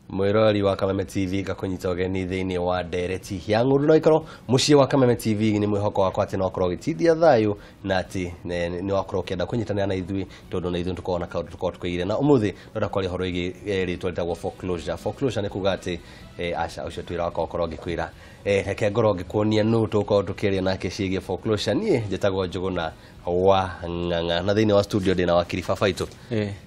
Mwirori wa Kameme TV ngakunyita ũgeni thĩinĩ wa ndereti ya ng'ũndũ no ikorwo mũciĩ wa Kameme TV nĩ mwĩhoko wakwa atĩ no ũkorwo ũgĩtithia thayũ na atĩ nĩ wakorwo ũkĩenda kũnyitanĩra na ithuĩ tondũ na ithuĩ tũkoragwo na kaũndũ tũkoragwo tũkũigĩire na ũmũthĩ ndĩrenda kwaria ũhoro wĩgiĩ rĩtwa rĩtagwo foreclosure. Foreclosure nĩ kuga atĩ aca ũcio ti wĩra wakwa gũkorwo ngĩkwĩra, reke ngorwo ngĩkuonia nũ tũgũkorwo tũkĩaria nake ciĩgiĩ foreclosure. Niĩ njĩtagwo Njũgũna wa Ng'ang'a na thĩinĩ wa studio ndĩna wakiri baba witũ.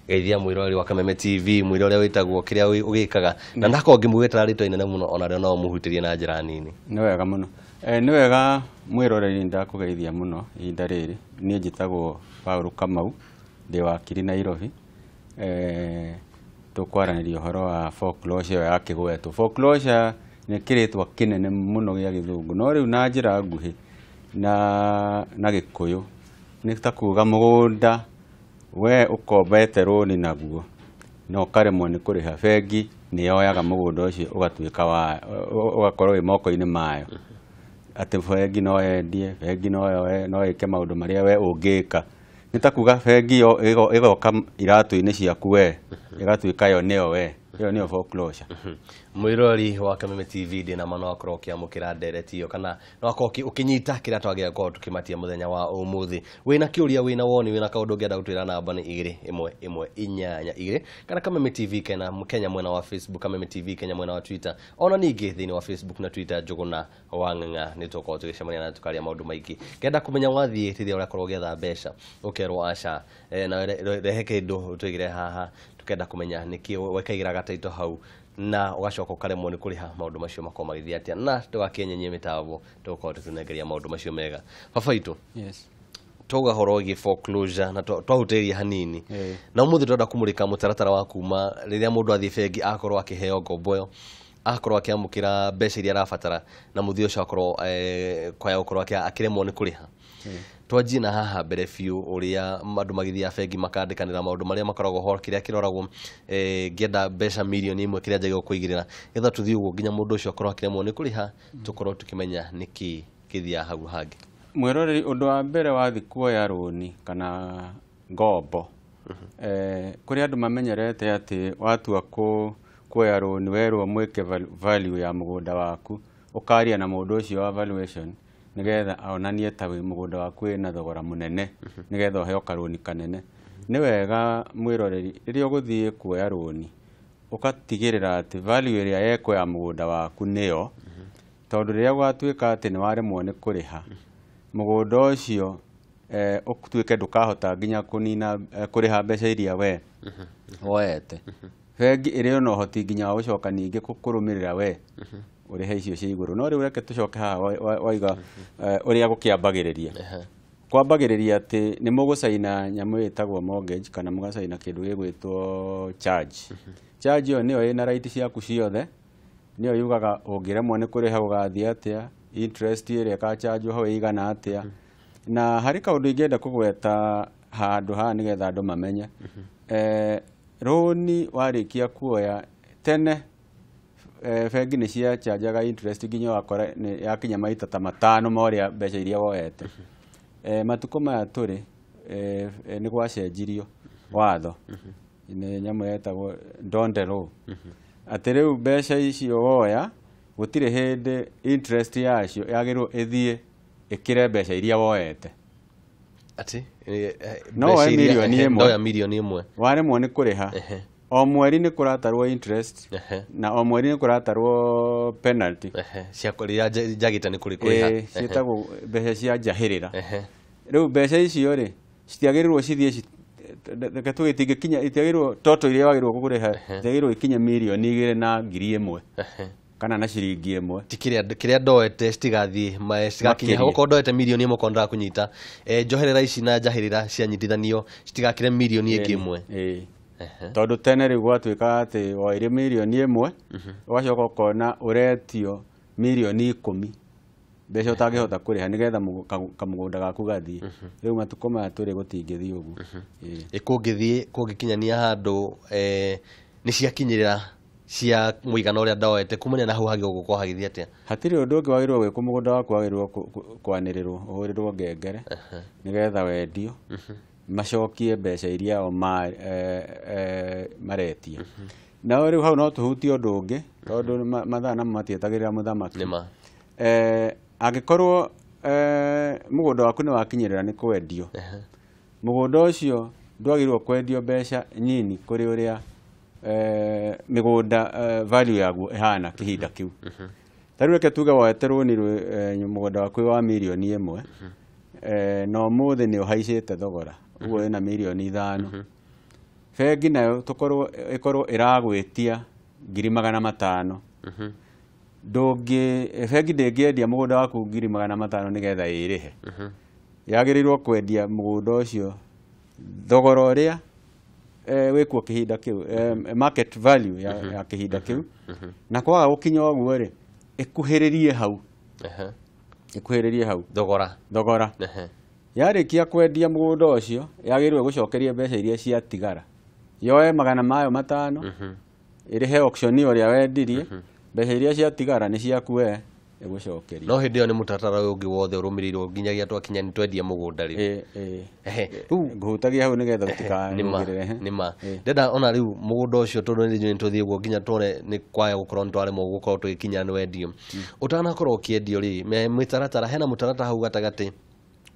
Geithia mwĩroreri wa Kameme TV, mwĩre ũrĩa wĩtagwo, kĩrĩa ũgĩkaga, na ndakorwo ngĩmũgwetera rĩtwa inene mũno onarĩo no ũmũhutĩrie na njĩra nini. Nĩ wega mũno. Nĩ wega mwĩroreri, ndakũgeithia mũno ihinda rĩrĩ. Niĩ njĩtagwo Paul Kamau, ndĩ wakiri Nairobi. Tũkwaranĩria ũhoro wa foreclosure ĩyo ya kĩgwetwo. Foreclosure nĩ kĩrĩtwa kĩnene mũno gĩa gĩthũngũ, no rĩu na njĩra nguhĩ na gĩkũyũ nĩ ta kuga mũgũnda we ũkombete rũni naguo na ũkaremwo nĩ kũrĩha, bengi nĩ yoyaga mũgũnda ũcio ũgatuĩka wa ũgakorwo wĩ moko-inĩ mayo, atĩ bengi no yendie, bengi no yoe, no ĩke maũndũ marĩa we ũngĩka. Nĩ ta kuga bengi ĩgoka iratũ-inĩ ciaku we, ĩgatuĩka yo nĩyo we. Ĩyo nĩyo foreclosure. Mwĩroreri wa Kameme TV, ndĩna ma no wakorwo ũkĩamũkĩra ndereti ĩyo kana no wakorwo ũkĩnyita kĩrĩa twagĩa gũkorwo tũkĩmatia mũthenya wa ũmũthĩ. Wĩna kĩũria, wĩna woni, wĩna kaũndũ ũngĩenda gũtwĩra, namba nĩ 21182 kana Kameme TV Kenya mwena wa Facebook, Kameme TV Kenya mwena wa Twitter, ona ningĩ thĩinĩ wa Facebook na Twitter Njũgũna wa Ng'ang'a nĩ tũgũkorwo tũgĩcemania na tũkaria maũndũ maingĩ. Ngenda kũmenya wathiĩ rĩrĩa ũrakorwo ũgĩetha mbeca ũkerwo aca, na rehe kĩndũ tũigĩre haha, tukenda kũmenya nĩkĩ wekaigĩra gataito hau na ũgacoka ũkaremwo nĩ kũrĩha, maũndũ macio makorwo magĩthiĩ atĩa, na tũgakĩenyenyie mĩtambo tũgũkorwo tũkĩnengeria maũndũ macio mega. Baba witũ, twauga horo wĩgiĩ foreclosure na twahutĩria hanini, na ũmũthĩ tũrenda kũmũrĩka mũtaratara wa kuma rĩrĩa mũndũ athiĩ bengi akorwo akĩheo ngombo ĩyo, akorwo akĩamũkĩra mbeca iria arabatara, na mũthia ũcio akorwo kwaya gũkorwo akĩremwo nĩ kũrĩha. Twanjie na haha mbere biũ, ũrĩa andũ magĩthiaga bengi makandĩkanĩra maũndũ marĩa makoragwo ho, kĩrĩa kĩroragwo, ngĩenda mbeca 1 million kĩrĩa njagĩrĩirwo kũigĩrĩra, nĩgetha tũthiĩ ũguo nginya mũndũ ũcio akorwo akĩremwo nĩ kũrĩha, tũkorwo tũkĩmenya nĩkĩ gĩthiaga hau hangĩ. Mwĩroreri, ũndũ wa mbere wathiĩ kuoya rũni kana ngombo, kũrĩ andũ mamenyerete atĩ watua kuoya rũni werwo mwĩke value ya mũgũnda waku, ũkaria na mũndũ ũcio wa valuation nĩgetha onanie ta wĩ mũgũnda waku wĩna thogora mũnene nĩgetha ũheo karũni kanene. Nĩ wega mwĩroreri, rĩrĩa ũgũthiĩ kuoya rũni ũgatigĩrĩra atĩ value ĩrĩa yekwo ya mũgũnda waku nĩyo, tondũ rĩrĩa gwatuĩka atĩ nĩ waremwo nĩ kũrĩha mũgũnda ũcio, ũtuĩke ndũkahota nginya kũnina kũrĩha mbeca iria we woete, bengi ĩrĩ ona ũhoti nginya wa gũcoka ningĩ kũrũmĩrĩra we ũrĩhe icio cia igũrũ. No rĩu reke tũcoke haha waiga ũrĩa gũkĩambagĩrĩria. Kwambagĩrĩria atĩ nĩ mũgũcaina nyamũ ĩtagwo mortgage kana mũgacaina kĩndũ gĩgwĩtwo charge. Charge ĩyo nĩyo ĩna right ciaku ciothe, nĩyo yugaga ũngĩremwo nĩ kũrĩha gũgathiĩ atĩa, interest ĩrĩa ĩgachanjwo hau ĩigana atĩa. Na harĩ kaũndũ ingĩenda kũgweta handũ haha nĩgetha andũ mamenye. Rũni warĩkia kuoya, tene bengi nĩ ciachanjaga interest nginya ũgakora nĩ yakinya maita ta matano ma ũrĩa mbeca iria woete. Matukũ maya tũrĩ nĩ gwacenjirio watho, nĩ nyamũ yetagwo D'Hondt law, atĩ rĩu mbeca icio woya gũtirĩ hĩndĩ interest yacio yagĩrĩirwo ĩthiĩ ĩkĩre mbeca iria woete. Atĩ No mbeca woe 1 million. Ndoya 1 million. Waremwo nĩ kũrĩha, o mweri nĩ kũratarwo interest na o mweri nĩ kũratarwo penalty. Cia rĩrĩa njagĩte nĩ kũrĩ kũrĩha. Ciĩtagwo mbeca cia njahĩrĩra. Rĩu mbeca icio rĩ citiagĩrĩirwo cithiĩ reke tuge itingĩkinya, itiagĩrĩirwo toto iria wagĩrĩirwo kũrĩha itiagĩrĩirwo ikinye 2,100,000 kana na ciringi 1. Ti kĩrĩa ndoete citigathiĩ citigakinye hau. Makĩria. Okorwo ndoete 1 million okorwo ndĩrakũnyita, njoherera ici na njahĩrĩra cianyitithanio citigakĩre 1 million ĩngĩ. Ĩĩ. Tondũ tene rĩu gwatuĩkaga atĩ woire 1 million ũgacoka ũkona ũretio 10 million, mbeca ũtangĩhota kũrĩha nĩgetha kamũgũnda gaku gathiĩ. Rĩu matukũ maya tũrĩ gũtingĩthiĩ ũguo. Ĩĩ. Ĩ kũngĩthiĩ kũngĩkinyania handũ nĩ ciakinyĩrĩra cia mũigana ũrĩa ndoete, kumania na hau hagĩrĩirwo gũkorwo hagĩthiĩ atĩa? Hatirĩ ũndũ ũngĩ wagĩrĩirwo gwĩkwo. Mũgũnda waku wagĩrĩirwo kwanĩrĩrwo, ũhũrĩrwo ngengere nĩgetha wendio, macokie mbeca iria o maretia. Nao rĩu hau no tũhutie ũndũ ũngĩ tondũ mathaa namo matietagĩrĩra mũthamaki. Nĩma. Angĩkorwo mũgũnda waku nĩ wakinyĩrĩra nĩ kwendio, mũgũnda ũcio ndwagĩrĩirwo kwendio mbeca nini kũrĩ ũrĩa mĩgũnda value yaguo ĩhana kĩhinda kĩu. Ta rĩu reke tuge woete rũni mũgũnda waku wa 1 mirioni, na ũmũthĩ nĩ ũhaicĩte thogora ũguo wĩna 5 mirioni. Bengi nayo tũkorwo ĩkorwo ĩragwĩtia 500,000. Ndũngĩ bengi ndĩngĩendia mũgũnda waku 500,000 nĩgetha ĩrĩhe. Yagĩrĩirwo kwendia mũgũnda ũcio thogora ũrĩa wĩkuo kĩhinda kĩu, market value ya kĩhinda kĩu. Na kwaga gũkinya ũguo rĩ, ĩkuhĩrĩrie hau. Ĩkuhĩrĩrie hau. Thogora. Thogora. Yarĩkia kwendia mũgũnda ũcio, yagĩrĩirwo gũcokeria mbeca iria ciatigara. Yoe 500,000, ĩrĩhe auction ũrĩa wendirie, mbeca iria ciatigara nĩ ciaku we ĩgũcokeria. No hĩndĩ ĩyo nĩ mũtaratara ũyũ ũngĩ wothe ũrũmĩrĩirwo nginyagia twakinya nĩ twendia mũgũnda rĩu. Ĩ, ĩ. Ngũhutagia hau nĩgetha ũtikanũgĩrĩre. Nĩma. Ndĩrenda ona rĩu mũgũnda ũcio tondũ nĩ tũthiĩ ũguo nginya tuone nĩ kwaya gũkorwo nĩ twaremwo gũkorwo tũgĩkinya nĩ wendio. Ũtanakorwo ũkĩendio rĩ, mĩtaratara, hena mũtaratara hau gatagatĩ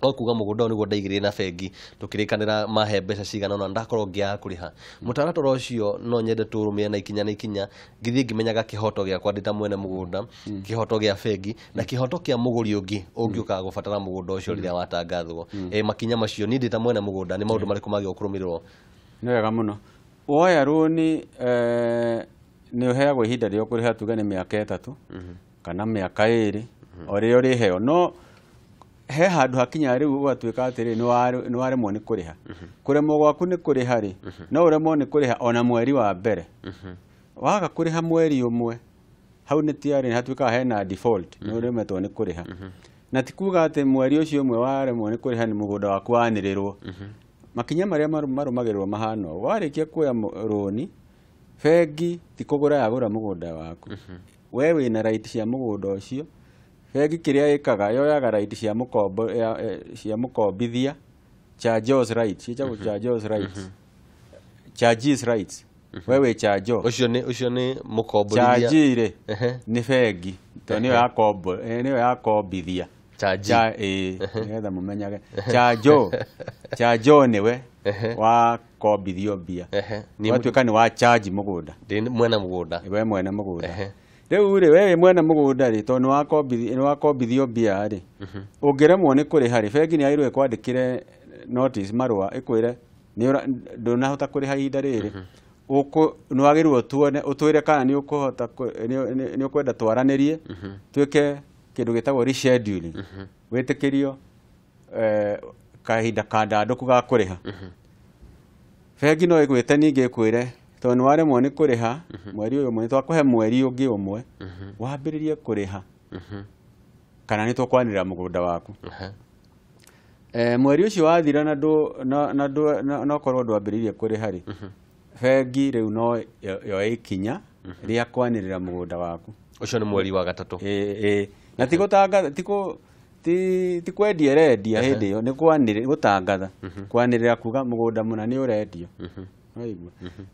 o kuga mũgũnda ũyũ nĩguo ndaigĩrĩire na bengi tũkĩrĩkanĩra mahe mbeca cigana ũna ndakorwo ngĩaga kũrĩha. Mũtaratara ũcio no nyende tũrũmĩrĩre na ikinya na ikinya ngĩthiĩ ngĩmenyaga kĩhoto gĩakwa ndĩ ta mwene mũgũnda, kĩhoto gĩa bengi na kĩhoto kĩa mũgũri ũngĩ ũngĩũkaga gũbatara mũgũnda ũcio rĩrĩa watangathwo. Makinya macio niĩ ndĩ ta mwene mũgũnda nĩ maũndũ marĩkũ magĩrĩirwo kũrũmĩrĩrwo? Nĩ wega mũno. Woya rũni nĩ ũheagwo ihinda rĩa kũrĩha, tuge nĩ mĩaka 3 kana mĩaka 2, o rĩrĩa ũrĩheo. No he handũ hakinyaga rĩu ũgatuĩka atĩrĩ nĩ waremwo nĩ kũrĩha. Kũremwo gwaku nĩ kũrĩha rĩ, no ũremwo nĩ kũrĩha ona mweri wa mbere. Waga kũrĩha mweri ũmwe, hau nĩ tiarĩ hatuĩkaga hena default, nĩ ũremetwo nĩ kũrĩha. Na ti kuga atĩ mweri ũcio ũmwe waremwo nĩ kũrĩha nĩ mũgũnda waku wanĩrĩrwo. Makinya marĩa marũmagĩrĩrwo mahana ũũ: warĩkia kuoya rũni, bengi ti kũgũra yagũra mũgũnda waku. We wĩna right cia mũgũnda ũcio. Bengi kĩrĩa ĩkaga, yoyaga right cia mũkombo cia mũkombithia, chargeor's rights, ciĩtagwo chargeor's rights. Chargee's rights. We wĩ chargeor. Ũcio nĩ mũkomborithia. Chargee rĩ nĩ bengi tondũ nĩyo yakombo nĩyo yakombithia. Chargee. Ĩĩ, nĩgetha mũmenyage. Chargeor nĩwe wakombithio mbia. Ũgatuĩka nĩ wa charge mũgũnda. Ndĩ mwene mũgũnda. We mwene mũgũnda. Rĩu rĩ, we wĩ mwene mũgũnda rĩ, tondũ nĩ wakombithio mbia rĩ, ũngĩremwo nĩ kũrĩha rĩ, bengi nĩ yagĩrĩirwo ĩkwandĩkĩre notice, marũa, ĩkwĩre ndũnahota kũrĩha ihinda rĩrĩ, nĩ wagĩrĩirwo tuone ũtwĩre kana nĩ ũkũhota nĩ ũkwenda twaranĩrie twĩke kĩndũ gĩtagwo rescheduling, wĩtĩkĩrio kahinda kandandũku ga kũrĩha. Bengi no ĩgwĩte ningĩ ĩkwĩre tondũ nĩ waremwo nĩ kũrĩha mweri ũyũ ũmwe, nĩ twakũhe mweri ũngĩ ũmwe wambĩrĩrie kũrĩha kana nĩ tũkwanĩrĩra mũgũnda waku. Mweri ũcio wathira na ndũ na na ndũ na okorwo ndwambĩrĩirie kũrĩha rĩ, bengi rĩu no yoe ikinya rĩa kwanĩrĩra mũgũnda waku. Ũcio nĩ mweri wa gatatũ. Ĩ, na ti gũtangatha, ti kũ ti ti kwendia ĩrendia hĩndĩ ĩyo, nĩ kwanĩrĩra, gũtangatha, kwanĩrĩra kuga mũgũnda mũna nĩ ũrendio. Waigua?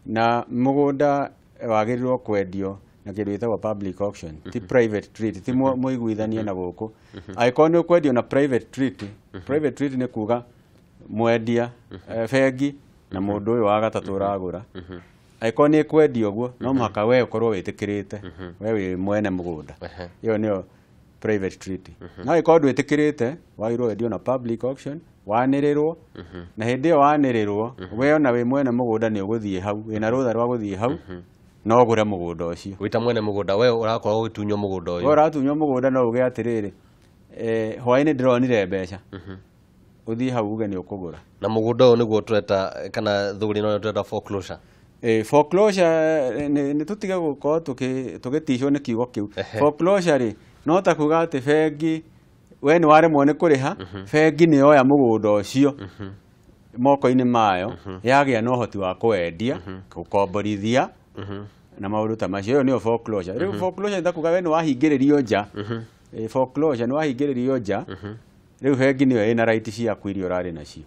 Na mũgũnda wagĩrĩirwo kwendio na kĩndũ gĩtagwo public auction, ti private treaty, ti mũiguithanie na gũkũ. Angĩkorwo nĩ ũkwendio na private treaty, private treaty nĩ kuga mwendia, bengi na mũndũ ũyũ wa gatatũ ũragũra. Angĩkorwo nĩ ĩkwendio ũguo, no mũhaka we ũkorwo wĩtĩkĩrĩte, we wĩ mwene mũgũnda. Ĩyo nĩyo private treaty. No angĩkorwo ndwĩtĩkĩrĩte, wagĩrĩirwo wendio na public auction, wanĩrĩrwo, na hĩndĩ ĩyo wanĩrĩrwo, we ona wĩ mwene mũgũnda nĩ ũgũthiĩ hau, wĩna rũtha rwa gũthiĩ hau no ũgũre mũgũnda ũcio. Wĩ ta mwene mũgũnda we ũrakorwo ũgĩtunywo mũgũnda We ũyũ. ũratunywo mũgũnda no uge atĩrĩrĩ, hwaĩ-inĩ ndĩronire mbeca, ũthiĩ hau uge nĩ ũkũgũra. Na mũgũnda ũyũ nĩguo tũreta kana thũgũrĩ ĩno tũreta foreclosure. Foreclosure nĩ tũtige gũkorwo tũgĩticwo nĩ kiugo kĩu. Foreclosure rĩ, no ta kuga atĩ bengi we nĩ waremwo nĩ kũrĩha, bengi nĩ yoya mũgũnda ũcio moko-inĩ mayo, yagĩa na ũhoti wa kũwendia, gũkomborithia na maũndũ ta macio. Ĩyo nĩyo foreclosure. Rĩu foreclosure nĩ ta kuga we nĩ wahingĩrĩrio nja. Foreclosure nĩ wahingĩrĩrio nja, rĩu bengi nĩyo ĩna right ciaku iria ũrarĩ nacio.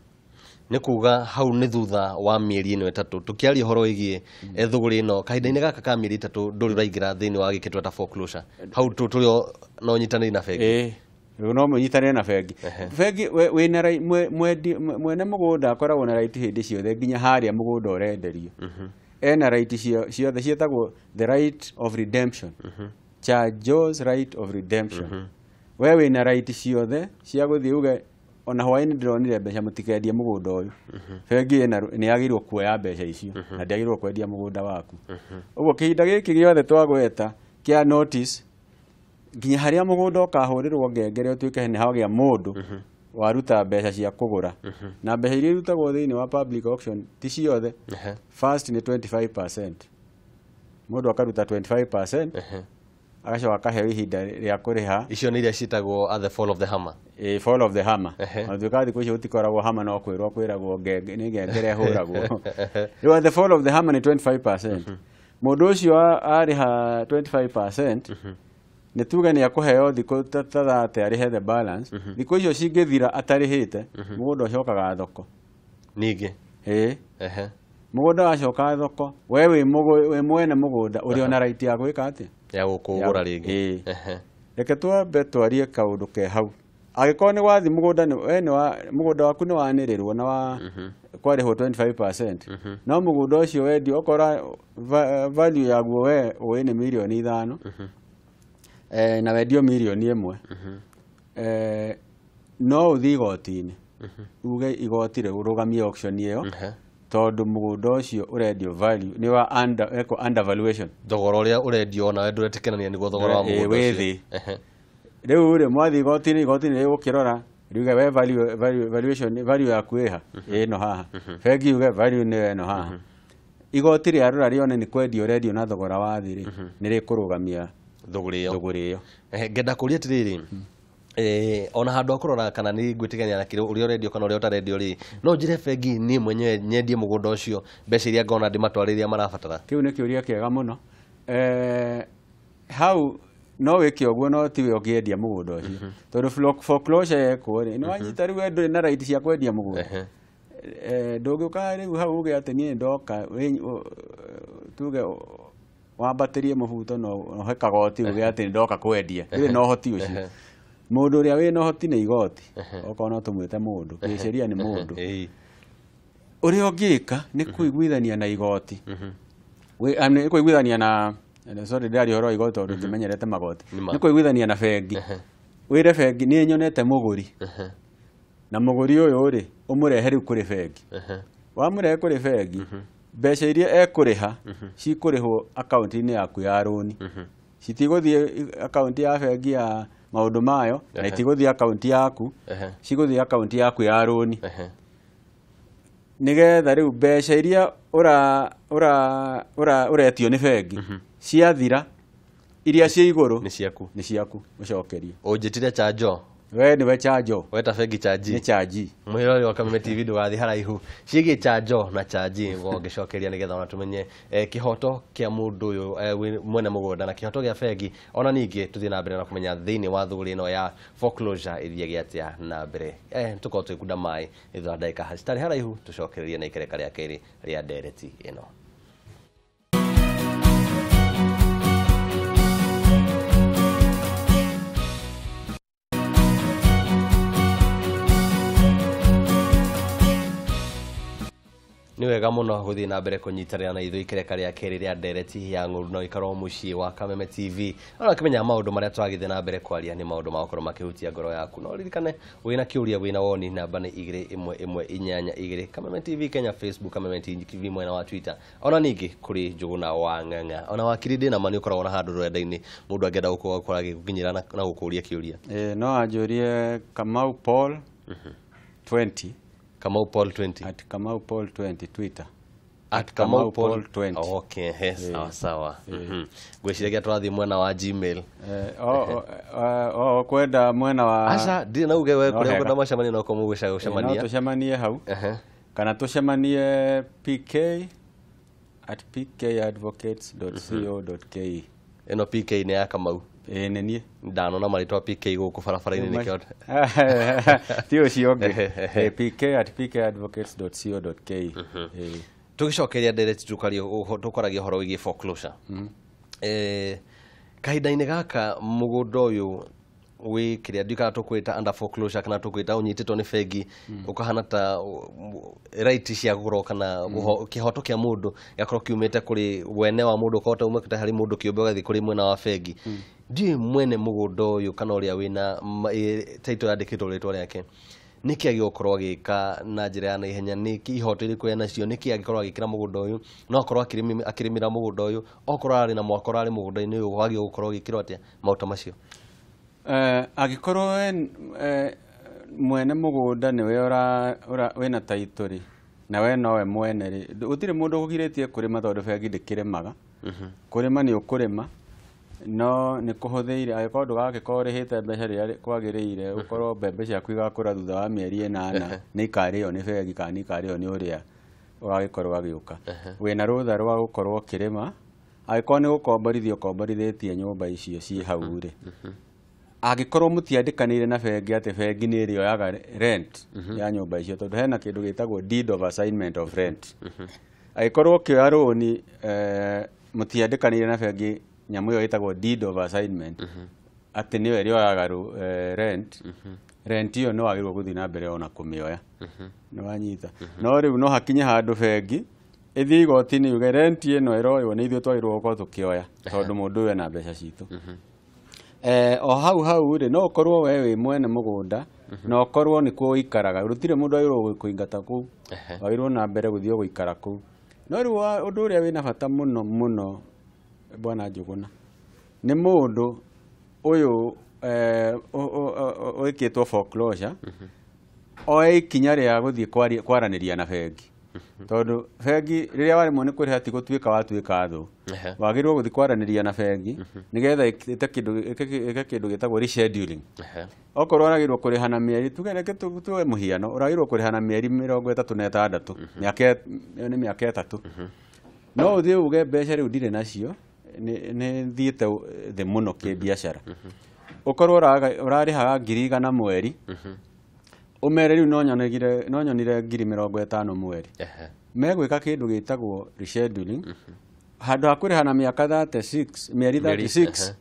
Nĩ kuga hau nĩ thutha wa mĩeri ĩno 3 tũkĩaria ũhoro wĩgiĩ thũgũrĩ ĩno kahinda-inĩ gaka ka mĩeri 3 ndũrĩ ũraingĩra thĩinĩ wa gĩkĩ tweta foreclosure hau tũrĩ no nyitanĩri na bengi. No mũnyitanĩre na bengi. Bengi wĩna mwene mũgũnda akoragwo na right hĩndĩ ciothe nginya harĩa mũgũnda ũrenderio. Ena right ciothe ciĩtagwo the right of redemption. Charge's right of redemption. We wĩna right ciothe cia gũthiĩ uge ona hwaĩ-inĩ ndĩronire mbeca mũtikendie mũgũnda ũyũ. Bengi nĩ yagĩrĩirwo kuoya mbeca icio na ndĩagĩrĩirwo kwendia mũgũnda waku. Ũguo kĩhinda gĩkĩ gĩothe twagweta kĩa notice nginya harĩa mũgũnda ũkahũrĩrwo ngengere ũtuĩke nĩ hagĩa mũndũ waruta mbeca cia kũgũra. Na mbeca iria irutagwo thĩinĩ wa public auction ti ciothe. First nĩ 25%. Mũndũ akaruta 25% agacoka akaheo ihinda rĩa kũrĩha. Icio nĩ iria ciĩtagwo at the fall of the hammer. Fall of the hammer. Ona tuĩka thikũ icio gũtikoragwo hammer no kwĩrwo kwĩragwo nĩ ngengere ĩhũragwo. Rĩu at the fall of the hammer nĩ 25%. Mũndũ ũcio arĩha 25% nĩ tuge nĩ akũheo thikũ ta 30 arĩhe the balance. Thikũ icio cingĩthira atarĩhĩte mũgũnda ũcokaga thoko. Ningĩ. Mũgũnda wacoka thoko we wĩ mwene mũgũnda ũrĩ ona right ya gwĩka atĩa? Ya gũkũgũra rĩngĩ. Reke twambe twarie kaũndũ ke hau. Angĩkorwo nĩ wathi mũgũnda we nĩ wa mũgũnda waku nĩ wanĩrĩrwo na wa kwarĩhwo 25%. No mũgũnda ũcio wendio okorwo value yaguo we ũĩ nĩ mirioni 5 na wendio mirioni 1 no ũthiĩ igoti-inĩ uge igoti rĩrũgamie auction ĩyo tondũ mũgũnda ũcio ũrendio value nĩ wa undervaluation. Thogora ũrĩa ũrendio nawe ndũretĩkania nĩguo thogora wa mũgũnda ũcio. Rĩu rĩ mwathiĩ igoti-inĩ igoti-inĩ rĩgũkĩrora riuge we valuation value yaku ĩha ĩno haha. Bengi yuge value nĩ ĩno haha. Igoti rĩarora rĩone nĩ kwendio ũrendio na thogora wa thĩ rĩ nĩ rĩkũrũgamia thũgũrĩ ĩyo. Ngenda kũria atĩrĩrĩ ona handũ ha kũrora kana nĩ ngwĩtĩkania na kĩrĩa ũrĩa ũrendio kana ũrĩa ũtarendio rĩ no njĩre bengi niĩ mwenyewe nyendie mũgũnda ũcio mbeca iria ngona ndĩmatwarĩre iria marabatara. Kĩu nĩ kĩũria kĩega mũno. Hau no wĩke ũguo no tiwe ũngĩendia mũgũnda ũcio tondũ foreclosure yekwo rĩ nĩ wanyita rĩu we ndũrĩ na right cia kwendia mũgũnda. Ndũngĩũka rĩu hau uge atĩ niĩ ndoka tuge wambatĩrie mũbuto na ũhe kagoti uge atĩ ndoka kwendia ndũrĩ na ũhoti ũcio. Mũndũ ũrĩa wĩna ũhoti nĩ igoti okorwo no tũmwĩte mũndũ kĩsheria nĩ mũndũ. Ũrĩa ũngĩka nĩ kũiguithania na igoti. Nĩ kũiguithania na sorry ndĩraria ũhoro wa igoti tondũ ndimenyerete magoti. Nĩ kũiguithania na bengi. Wĩre bengi nĩ nyonete mũgũri na mũgũri ũyũ rĩ ũmũrehe rĩu kũrĩ bengi. Wamũrehe kũrĩ bengi mbeca iria ekũrĩha cikũrĩhwo akaunti-inĩ yaku ya rũni. Citigũthiĩ akaunti ya bengi ya maũndũ mayo na itigũthiĩ akaunti yaku cigũthiĩ akaunti yaku ya rũni. Nĩgetha rĩu mbeca iria ũretio nĩ bengi ciathira iria ciĩ igũrũ nĩ ciaku. Nĩ ciaku ũcokerio. Ũnjĩtire chanjo. We nĩwe chanjo. Weta bengi chanji. Nĩ chanji. Mwĩrori wa Kameme TV ndũgathiĩ haraihu. Ciĩgiĩ chanjo na chanji ngĩcokeria nĩgetha ona tũmenye kĩhoto kĩa mũndũ ũyũ mwene mũgũnda na kĩhoto gĩa bengi ona ningĩ tũthiĩ na mbere na kũmenya thĩinĩ wa thũgũrĩ ĩno ya foreclosure ĩthiage atĩa na mbere. Tũkorwo tũgĩkunda maĩ thutha wa ndagĩka citarĩ haraihu tũcokererie na ikereka rĩa kerĩ rĩa ndereti ĩno. Nĩ wega mũno gũthiĩ na mbere kũnyitanĩra na ithuĩ ikereka rĩa kerĩ rĩa ndereti ya ng'ũndũ no ikarwo mũciĩ wa Kameme TV. Ona ũkĩmenya maũndũ marĩa tũragĩthiĩ na mbere kwaria nĩ maũndũ ma gũkorwo makĩhutia ngoro yaku. No ririkane wĩna kĩũria wĩna woni namba nĩ 21182 Kameme TV Kenya Facebook, Kameme TV mwena wa Twitter. Ona ningĩ kũrĩ Njũgũna wa Ng'ang'a. Ona wakiri ndĩna ma nĩ ũkoragwo na handũ rũrenda-inĩ mũndũ angĩenda gũkorwo agĩgũkinyĩra na gũkũria kĩũria. No anjũrie Kamau Paul 20. Kamau Paul 20. At Kamau Paul 20 Twitter. At Kamau Paul 20. Okay, sawa sawa. Ngwĩciragia tũrathiĩ mwena wa Gmail. Kwenda mwena wa Aca, ndirĩ na uge we kũrĩa ũkwenda macemanie no mũgũcemania. No tũcemanie hau. Kana tũcemanie PK at pkadvocates.co.ke. Ĩno PK nĩ ya Kamau. Ĩĩ nĩ niĩ. Ndanona marĩtwa PK gũkũ barabara-inĩ nĩkĩo. Ti ũcio ũngĩ. pk@pkadvocates.co.ke. Tũgĩcokeria ndereti tũkwaragia ũhoro wĩgiĩ foreclosure. Kahinda-inĩ gaka mũgũnda ũyũ wĩ kĩrĩa ndiũĩ kana tũkwĩta under foreclosure kana tũkwĩta ũnyitĩtwo nĩ bengi, ũkahana ta right cia gũkorwo kana kĩhoto kĩa mũndũ gĩgakorwo kiumĩte kũrĩ wene wa mũndũ, ũkahota umĩte harĩ mũndũ kĩũmbe ũgathiĩ kũrĩ mwena wa bengi. Ndiũĩ mwene mũgũnda ũyũ kana ũrĩa wĩna title yandĩkĩtwo rĩtwa rĩake nĩkĩ agĩrĩirwo gũkorwo agĩka na njĩra ya naihenya, nĩkĩ ihoto irĩkũ enacio, nĩkĩ angĩkorwo agĩkĩra mũgũnda ũyũ, no akorwo akĩrĩmĩra mũgũnda ũyũ, okorwo ararĩ na mwako ũrarĩ mũgũnda-inĩ ũyũ wagĩrĩirwo gũkorwo ũgĩkĩrwo atĩa, maũndũ ta macio. Angĩkorwo mwene mũgũnda nĩwe wĩna title rĩ, na we nowe mwene rĩ, gũtirĩ mũndũ ũkũgirĩtie kũrĩma tondũ bengi ndĩkĩrĩmaga. Kũrĩma nĩ ũkũrĩma, no nĩ kũhũthĩire angĩkorwo ndũgagĩkorwo ũrĩhĩte mbeca rĩrĩa kwagĩrĩire, ũkorwo mbembe ciaku igakũra thutha wa mĩeri 8 nĩ ikarĩo nĩ bengi kana nĩ ikarĩo nĩ ũrĩa ũgagĩkorwo agĩũka. Wĩna rũtha rwa gũkorwo ũkĩrĩma, angĩkorwo nĩ gũkomborithia ũkomborithĩtie nyũmba icio ciĩ hau rĩ, angĩkorwo mũtiandĩkanĩire na bengi atĩ bengi nĩ ĩrĩoyaga rent ya nyũmba icio, tondũ hena kĩndũ gĩtagwo deed of assignment of rent. Angĩkorwo ũkĩoya rũni mũtiandĩkanĩire na bengi nyamũ ĩyo ĩtagwo deed of assignment atĩ nĩyo ĩrĩoyaga rent, rent ĩyo nĩ wagĩrĩirwo gũthiĩ na mbere ona kũmĩoya. Nĩ wanyita. No rĩu no hakinye handũ bengi ĩthiĩ igoti-inĩ yuge rent ĩno ĩroywo nĩ ithuĩ twagĩrĩirwo gũkorwo tũkĩoya tondũ mũndũ ũyũ ena mbeca citũ. O hau hau rĩ, no ũkorwo we wĩ mwene mũgũnda na ũkorwo nĩkuo ũikaraga, gũtirĩ mũndũ wagĩrĩirwo kũingata kũu, wagĩrĩirwo na mbere gũthiĩ gũikara kũu. No rĩu ũndũ ũrĩa wĩna bata mũno mũno Bwana Njuguna nĩ mũndũ ũyũ wĩkĩtwo foreclosure oe ikinya rĩa gũthiĩ kwaranĩria na bengi, tondũ bengi rĩrĩa waremwo nĩ kũrĩha ti gũtuĩka watuĩka thũ, wagĩrĩirwo gũthiĩ kwaranĩria na bengi nĩgetha ĩke kĩndũ gĩtagwo rescheduling. Okorwo ũragĩrĩirwo kũrĩha na mĩeri, tuge reke tuge mũhiano, ũragĩrĩirwo kũrĩha na mĩeri 36, mĩaka nĩ mĩaka 3, no ũthiĩ uge mbeca rĩu ndirĩ nacio, nĩ thiĩte thĩ mũno kĩbiacara, ũkorwo ũrarĩhaga 100,000 mweri, ũmere rĩu no nyonire 50,000 mweri. Megwĩka kĩndũ gĩtagwo rescheduling, handũ ha kũrĩha na mĩaka 36, mĩeri 36,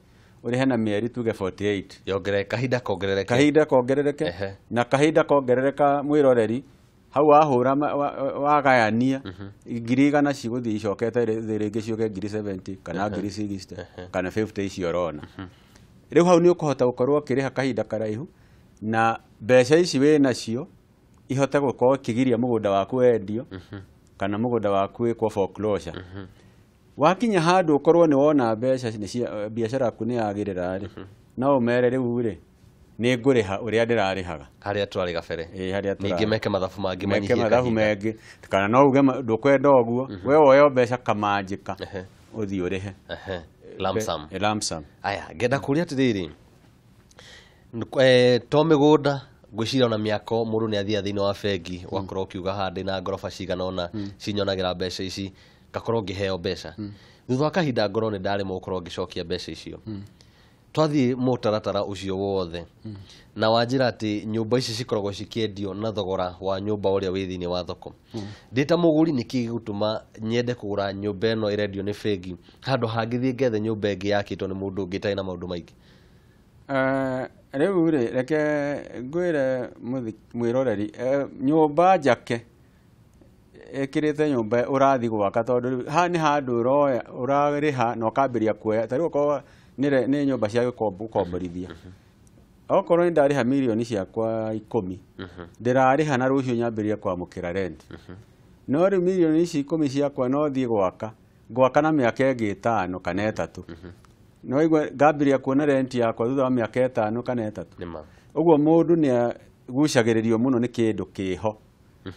ũrĩhe na mĩeri tuge 48. Yongerereke, kahinda kongerereke. Kahinda kongerereke. Na kahinda kongerereka mwĩroreri, hau wahũra wagayania 100,000 cigũthiĩ icokete thĩ rĩngĩ ciũke 70,000 kana 60,000 kana 50 icio ũrona. Rĩu hau nĩ ũkũhota gũkorwo ũkĩrĩha kahinda karaihu na mbeca ici wĩ nacio ihote gũkorwo ikĩgiria mũgũnda waku wendio kana mũgũnda waku wĩkwo foreclosure. Wakinya handũ ũkorwo nĩ wona mbeca biacara yaku nĩ yagĩrĩra rĩ, no ũmere rĩu rĩ nĩ ngũrĩha ũrĩa ndĩrarĩhaga harĩa tũrarĩ gabere. Ĩĩ, harĩa tũrarĩ. Ningĩ meke mathabu mangĩ, meke manyihie mathabu kahinda. mangĩ, kana no uge ndũkwenda ũguo, we woe mbeca kamanjĩka ũthiĩ ũrĩhe. Lump sum. Lump sum. Aya, ngenda kũria atĩrĩrĩ, to mĩgũnda ngwĩciria ona mĩako mũndũ nĩ athiaga thĩinĩ wa bengi ũgakorwo ũkiuga haha ndĩna ngoroba cigana ũna cinyonagĩra mbeca ici, ngakorwo ngĩheo mbeca. Thutha wa kahinda ngorwo nĩ ndaremwo gũkorwo ngĩcokia mbeca icio. Twathiĩ mũtaratara ũcio wothe na wanjĩra atĩ nyũmba ici cikoragwo cikĩendio na thogora wa nyũmba ũrĩa wĩ thĩinĩ wa thoko. Ndĩ ta mũgũri nĩkĩ gĩgũtũma nyende kũgũra nyũmba ĩno ĩrendio nĩ bengi handũ hangĩthiĩ ngethe nyũmba ĩngĩ yakĩtwo nĩ mũndũ ũngĩ ĩtarĩ na maũndũ maingĩ? Rĩu rĩ, reke ngwĩre mwĩroreri, nyũmba njake ĩkĩrĩte nyũmba ũrathiĩ gwaka, tondũ rĩu haha nĩ handũ ũroya ũrarĩha na ũkambĩrĩria kuoya. Ta rĩu okorwo nĩ nyũmba cia gũkomborithia, okorwo nĩ ndarĩha mirioni ciakwa 10, ndĩrarĩha na rũciũ nyambĩrĩrie kwamũkĩra rent. No rĩu mirioni ici 10 ciakwa no thiĩ gwaka, ngwaka na mĩaka ĩngĩ 5 kana 3. No igua ngambĩrĩria kuona rent yakwa thutha wa mĩaka 5 kana 3. Ũguo mũndũ nĩ agucagĩrĩrio mũno nĩ kĩndũ kĩho.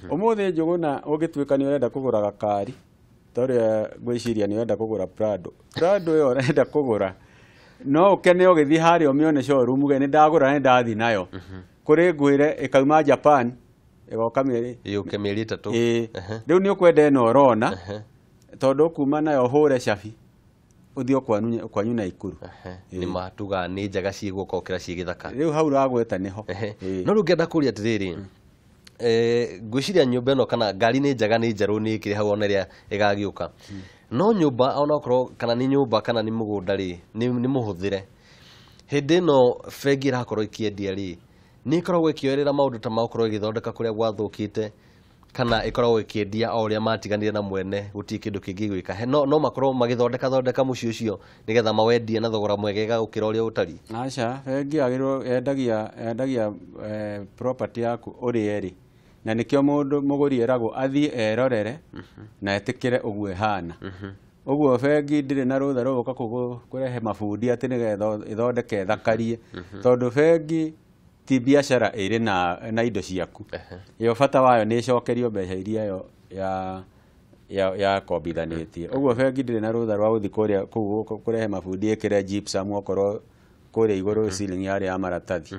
Ũmũthĩ Njuguna ũngĩtuĩka nĩ ũrenda kũgũra gakari, ta ũrĩa ngwĩciria nĩ ũrenda kũgũra Prado. Prado ĩyo ũrenda kũgũra, no ũkene ũgĩthiĩ harĩa ũmĩone showroom uge nĩ ndagũra nĩ ndathiĩ nayo. Kũrĩ ngwĩre ĩkauma Japan ĩgoka mĩeri yũke mĩeri 3. Ĩĩ. Rĩu nĩ ũkwenda ĩno ũrona, tondũ ũkuma nayo ũhũre cabi. Ũthiĩ kwanyu Naikuru. Nĩ matuga nĩ njega ciĩ guoko gũkĩra ciĩ gĩthaka. Rĩu hau ũragweta nĩho. No rĩu ngĩenda kũria atĩrĩrĩ, ngwĩciria nyũmba ĩno kana ngari nĩ njega, nĩ njerũ, nĩ ĩkĩrĩ hau ona ĩrĩa ĩgagĩũka, no nyũmba onakorwo kana nĩ nyũmba kana nĩ mũgũnda rĩ, nĩ mũhũthĩre. Hĩndĩ ĩno bengi ĩrakorwo ĩkĩendia rĩ, nĩ ĩkoragwo ĩkĩoerera maũndũ ta magũkorwo ĩgĩthondeka kũrĩa gwathũkĩte, kana ĩkoragwo ĩkĩendia o ũrĩa matiganire na mwene, gũtirĩ kĩndũ kĩngĩ gwĩka? No makorwo magĩthondeka thondeka mũciĩ ũcio nĩgetha mawendie na thogora mwegega gũkĩra ũrĩa ũtariĩ? Aca, bengi yagĩrĩirwo yendagia property yaku ũrĩa ĩrĩ, na nĩkĩo mũndũ mũgũri eragwo athiĩ erorere na etĩkĩre ũguo ĩhana. Ũguo bengi ndĩrĩ na rũtha rwa gũka kũrehe mabundi atĩ nĩgetha ĩthondeke ĩthakarie, tondũ bengi ti biacara ĩrĩ na indo ciaku. Ĩyo bata wayo nĩ ĩcokerio mbeca iria yo yakombithanĩtie. Ũguo bengi ndĩrĩ na rũtha rwa gũthiĩ kũrĩa kũu kũrehe mabundi ĩkĩre gypsum okorwo kũrĩa igũrũ ceiling yarĩ ya maratathi.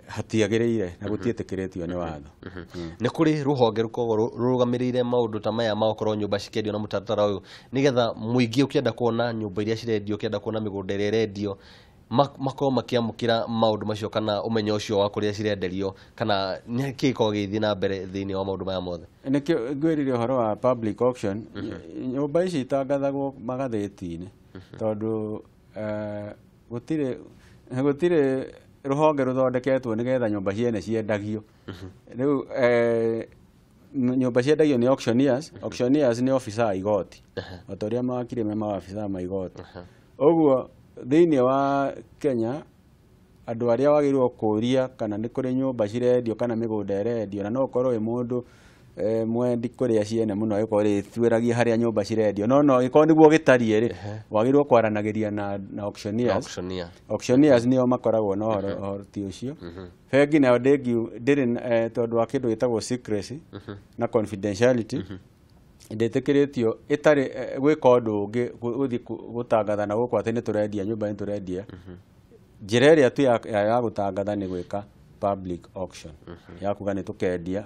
Hatiagĩrĩire na gũtiĩtĩkĩrĩtio nĩ watho. Nĩ kũrĩ rũhonge rũkoragwo rũrũgamĩrĩire maũndũ ta maya ma gũkorwo nyũmba cikĩendio na mũtaratara ũyũ, nĩgetha mũingĩ ũkĩenda kuona nyũmba iria cirendio, ũkĩenda kuona mĩgũnda ĩrĩa ĩrendio, makorwo makĩamũkĩra maũndũ macio kana ũmenyo ũcio wa kũrĩa cirenderio, kana nĩ kĩĩ gĩkoragwo gĩgĩthiĩ na mbere thĩinĩ wa maũndũ maya mothe? Nĩkĩo ngwĩrire ũhoro wa public auction. Nyũmba ici itangathagwo magathĩti-inĩ, tondũ gũtirĩ rũhonge rũthondeketwo nĩgetha nyũmba ciene ciendagio. Rĩu nyũmba ciendagio nĩ auctioneers. Auctioneers nĩ officer a igoti, o ta ũrĩa mawakiri me maabithaa ma igoti. Ũguo thĩinĩ wa Kenya andũ arĩa wagĩrĩirwo kũũria kana nĩ kũrĩ nyũmba cirendio kana mĩgũnda ĩrendio, na no ũkorwo wĩ mũndũ mwendi kũrĩa ciene mũno, ĩkorwo ĩtuĩragia harĩa nyũmba cirendio, no ĩkorwo nĩguo gĩtariĩ rĩ, wagĩrĩirwo kwaranagĩria na auctioneers. Auctioneer. Auctioneers nĩo makoragwo na ũhoro ũcio. Bengi nayo ndĩrĩ, tondũ wa kĩndũ gĩtagwo secrecy na confidentiality, ndĩtĩkĩrĩtio ĩtarĩ gwĩka ũndũ ũngĩ gũthiĩ gũtangatha na gũkũ atĩ nĩ tũrendia nyũmba, nĩ tũrendia. Njĩra ĩrĩa tu ya gũtangatha nĩ gwĩka public auction, ya kuga nĩ tũkendia,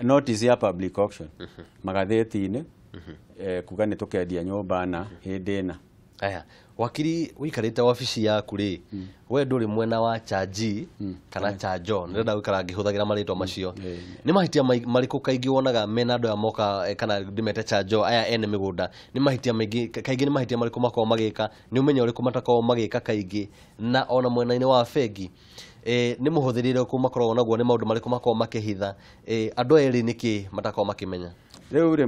notice ya public auction magathĩti-inĩ, kuga nĩ tũkendia nyũmba na hĩndĩ ĩna. Aya, wakiri, ũikarĩte wabici yaku rĩ, we ndũrĩ mwena wa chargee kana chargor, ndĩrenda gũikara ngĩhũthagĩra marĩtwa macio. Nĩ mahĩtia marĩkũ kaingĩ wonaga mena andũ aya moka, kana ndĩmete chargor, aya ene mĩgũnda? Nĩ mahĩtia maingĩ kaingĩ, nĩ mahĩtia marĩkũ makoragwo magĩka? Nĩ ũmenyo ũrĩkũ matakoragwo magĩka kaingĩ? Na ona mwena-inĩ wa bengi, nĩ mũhũthĩrĩre ũrĩkũ makoragwo naguo? Nĩ maũndũ marĩkũ makoragwo makĩhitha? Andũ aya erĩ nĩkĩ matakoragwo makĩmenya? Rĩu rĩ,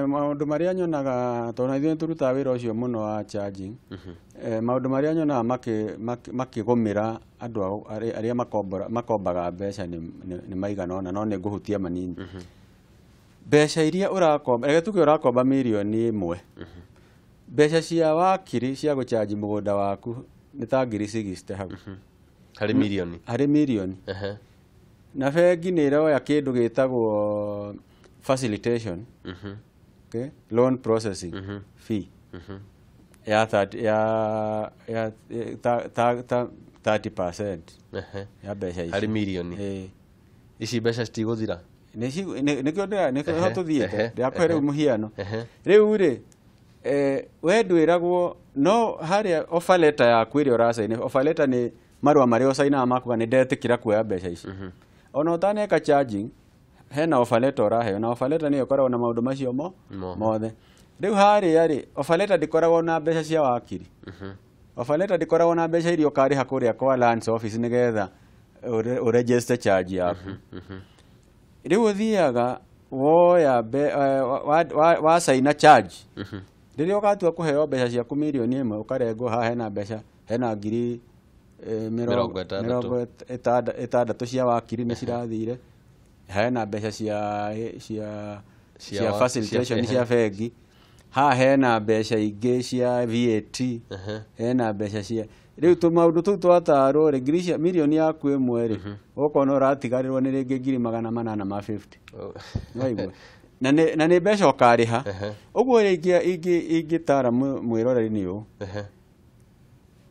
maũndũ marĩa nyonaga, tondũ na ithuĩ nĩ tũrutaga wĩra ũcio mũno wa charging, maũndũ marĩa nyonaga makĩgũmĩra andũ arĩa makombaga mbeca nĩ maigana ũna, no nĩ ngũhutia manini. Mbeca iria ũrakomba, reke tuge ũrakomba mirioni 1, mbeca cia wakiri cia gũchanji mũgũnda waku nĩ ta ngiri 60 hau. Harĩ mirioni? Harĩ mirioni. Na bengi nĩ ĩroya kĩndũ gĩtagwo facilitation, okay? Loan processing fee ya 30 ya ta 30% ya mbeca ici. Harĩ mirioni? Ĩĩ. Ici mbeca citigũthira? Nĩkĩo nĩkĩo tũthiĩte ndĩrakũhe rĩu mũhiano. Rĩu rĩ, we ndwĩragwo no harĩa offer letter yaku ĩrĩa ũracaina. Offer letter nĩ marũa marĩa ũcainaga makuga nĩ ndetĩkĩra kuoya mbeca ici. Ona ũtaneka charging, hena offer letter ũraheo, na offer letter nĩyo ĩkoragwo na maũndũ macio mothe. Rĩu harĩa rĩ, offer letter ndĩkoragwo na mbeca cia wakiri. Offer letter ndĩkoragwo na mbeca iria ũkarĩha kũrĩa kwa lands office nĩgetha ũregister charge yaku. Rĩu ũthiaga woya wacaina charge, rĩrĩa ũgatua kũheo mbeca ciaku mirioni 1, ũkarengwo haha hena mbeca, hena ngiri 60. 60 cia wakiri nĩ cirathire, hena mbeca cia Cia cia facilitation cia bengi, haha hena mbeca ingĩ cia VAT, hena mbeca cia rĩu tũmaũndũ tũu twatarwo rĩ, ngiri cia mirioni yaku ĩmwe rĩ, ũkona ũratigarĩrwo nĩ rĩngĩ ngiri magana manana ma 50. Nĩwaigua? Na nĩ mbeca ũkarĩha. Ũguo rĩ, ingĩtara mwĩroreri nĩ ũũ: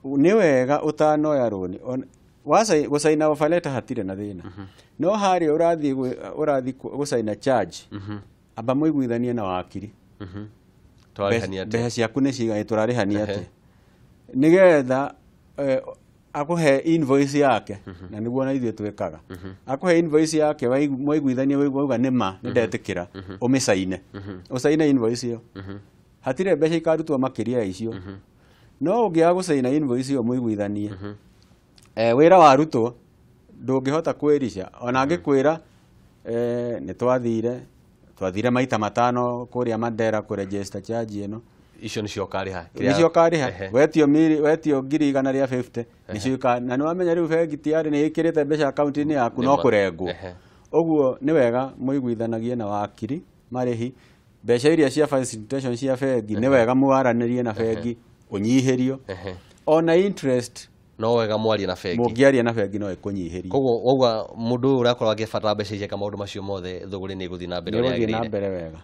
nĩ wega ũtanoya rũni gũcaina offer letter hatirĩ na thĩna, no harĩa ũrathiĩ gũcaina charge, amba mũiguithanie na wakiri. Tũrarĩhania atĩa? Mbeca ciaku nĩ cigana, tũrarĩhania atĩa, nĩgetha akũhe invoice yake, na nĩguo na ithuĩ twĩkaga. Akũhe invoice yake, mwaiguithania, wauga nĩ ma nĩ ndetĩkĩra, ũmĩcaine, ũcaine invoice ĩyo, hatirĩ mbeca ikarutwo makĩria ya icio. No ũngĩaga gũcaina invoice ĩyo mũiguithanie, wĩra warutwo ndũngĩhota kwĩrica ona angĩkwĩra nĩ twathire maita 5 kũrĩa Mandera kũregister charge ĩno. Icio nĩcio ũkarĩha. Nĩcio ũkarĩha. Wetio wetio 150,000 nĩcio na nĩ wamenya rĩu bengi tiarĩ nĩ ĩkĩrĩte mbeca akaunti-inĩ yaku no kũrengwo. Ũguo nĩ wega mũiguithanagie na wakiri marĩhi mbeca iria cia facilitation cia bengi, nĩ wega mwaranĩrie na bengi ũnyihĩrio ona interest. No wega mwarie na bengi. Mũngĩaria na bengi no ĩkũnyihĩrie. Koguo wauga mũndũ ũyũ ũrakorwo agĩbatara mbeca ici eka maũndũ macio mothe, thũgũrĩ nĩ ĩgũthiĩ na mbere ũrĩa Nĩ ĩgũthiĩ na yagĩrĩire. mbere wega.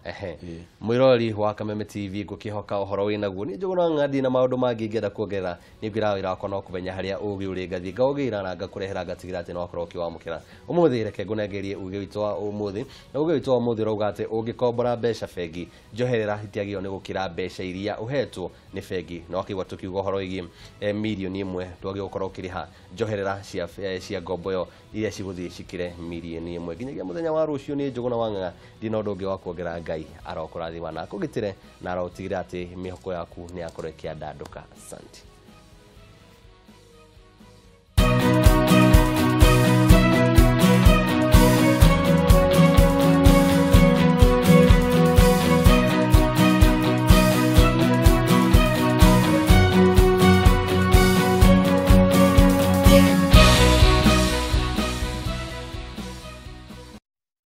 Mwĩroreri wa Kameme TV, ngũkĩhoka ũhoro wĩ naguo. Niĩ Njũgũna Ng'andi na maũndũ mangĩ ingĩenda kuongerera, nĩ ngwĩra wĩra wakwa no kũmenya harĩa ũgĩ ũrĩ, ngathiĩ ngaũgĩra na ngakũrehera, ngatigĩra atĩ no wakorwo ũkĩwamũkĩra. Ũmũthĩ reke ngũnengerie uge witũ wa ũmũthĩ, na uge witũ wa ũmũthĩ ũrauga atĩ ũngĩkombora mbeca bengi, njoherera itiagĩrĩirwo nĩ gũkĩra mbeca iria ũhetwo nĩ bengi. Na wakĩigua tũkiuga ũhoro wĩgiĩ 1 mirioni ndwagĩrĩirwo gũkorwo ũkĩrĩha njoherera cia ngombo ĩyo iria cigũthiĩ cikĩre 1 mirioni. Nginyagia mũthenya wa rũciũ, nĩ Njũgũna wa Ng'ang'a, ndina ũndũ ũngĩ wa kuongerera. Ngai arokũrathima na akũgitĩre na arotigĩrĩra atĩ mĩhoko yaku nĩ yakorwo ĩkĩandandũka. Asante.